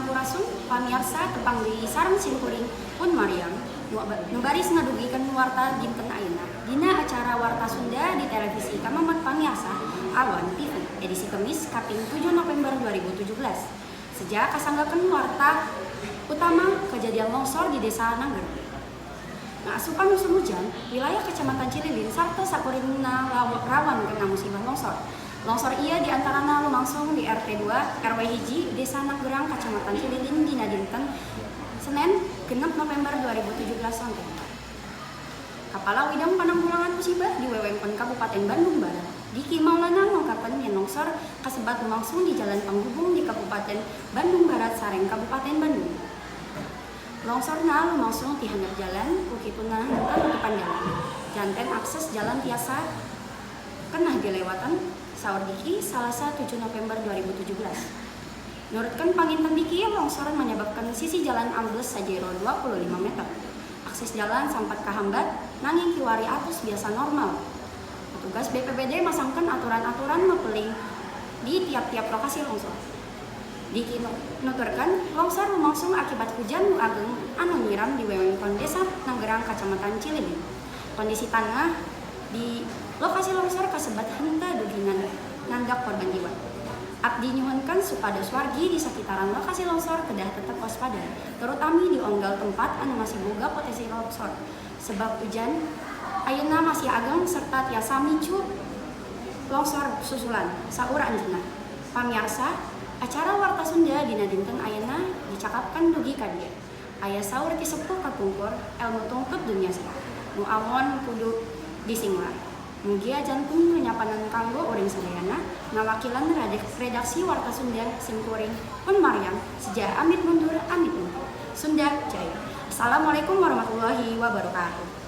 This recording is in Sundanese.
Sampurasun, pamiarsa, tepang deui sareng simkuring Pun Mariam nu baris ngadugikeun warta dinten ayeuna dina acara Warta Sunda di televisi Kamamat pamiarsa Awan TV edisi Kemis kaping 7 November 2017. Seja kasanggakeun warta utama, kejadian longsor di Desa Nanggerang. Ngaasupan musim hujan, wilayah Kecamatan Cililin sarta sakurilingna rawan kena musibah longsor. Longsor ieu diantarana lumangsung di RT 2 RW 1 Desa Nanggerang, Kecamatan Cililin, dina dinten Senin 6 November 2017 sonten. Kepala Widang Pananggulangan Musibah di Wewengkon Kabupaten Bandung Barat, Diki Maulana, ngungkapkeun yen longsor kasebat lumangsung di jalan penghubung di Kabupaten Bandung Barat sareng Kabupaten Bandung. Longsorna lumangsung ti handap jalan, ku kituna henteu nutupan jalan. Janten akses jalan tiasa kenah dilewatan, saur Diki, Salasa 7 November 2017. Nurutkeun panginten Diki, longsor menyebabkan sisi jalan ambles sajero 25 meter. Akses jalan sampat kahambat, nanging kiwari atos biasa normal. Petugas BPBD masangkeun aturan-aturan mepeling di tiap-tiap lokasi longsor. Diki nuturkeun longsor lumangsung akibat hujan nu ageng anu nyiram di wewengkon Desa Nanggerang, Kacamatan Cililin. Kondisi tanah di lokasi longsor kasebat henteu dugi nandak korban jiwa. Abdi nyuhunkeun supados wargi di sakitaran lokasi longsor kedah tetep waspada, terutami di onggal tempat anu masih boga potensi longsor. Sebab hujan ayeuna masih ageng serta tiasa micu longsor susulan, saur anjeunna. Pamiarsa, acara Warta Sunda dina dinten ayeuna dicekapkeun dugi ka dieu. Aya saur ti sepuh kapungkur, elmu tungtut dunya sia. Nu awon kudu disinglar. Mugia janten renyapanan kanggo uring sadayana. Ngawakilan redaksi Warta Sunda, simkuring Pun Mariam seja amit mundur, amit mundur. Sunda Jaya. Assalamualaikum warahmatullahi wabarakatuh.